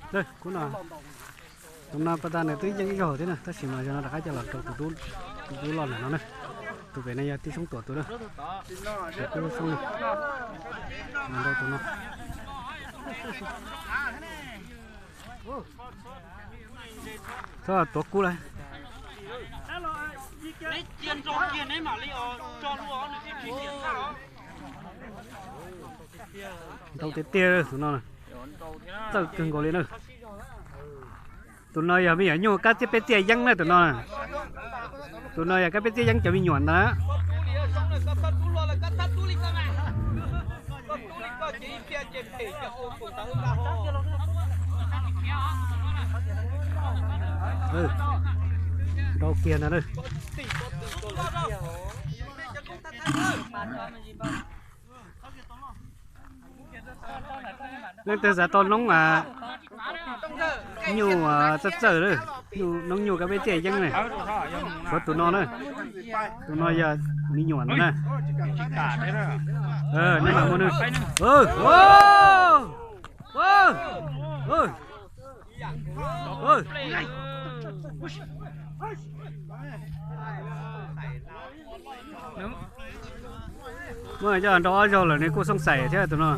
Kuv no, tus no pas tas nws twb yeej ib zaug thiab na, tab sis mas yog no rov qab coj los rau tus tub loj ntawm no na. Tus pem no yog tij Soob Tuam tus na. Tus tub Soob no. Los rau tus no. Txhob tuav kub lawm. Nrau tiag tiag tus no. Txawj kawg nkaus li na. Tus no yog me nyuam nyuj kab txiaj peb txiaj yeeb na tus no. Tus no yog kab peb txiaj yeeb cov me nyuam ntawd. Nrau kiag ntag na. Leej twg xav tau noob, nyuj txawj txawj, noob nyuj kab peb txiaj yeeb na, tshuav tus no na. Tus no yog me nyuam ntawd na. Nej mam muab nws. Muab coj nrau ob zaug lawm nws kuj xooj xais thiab tus no.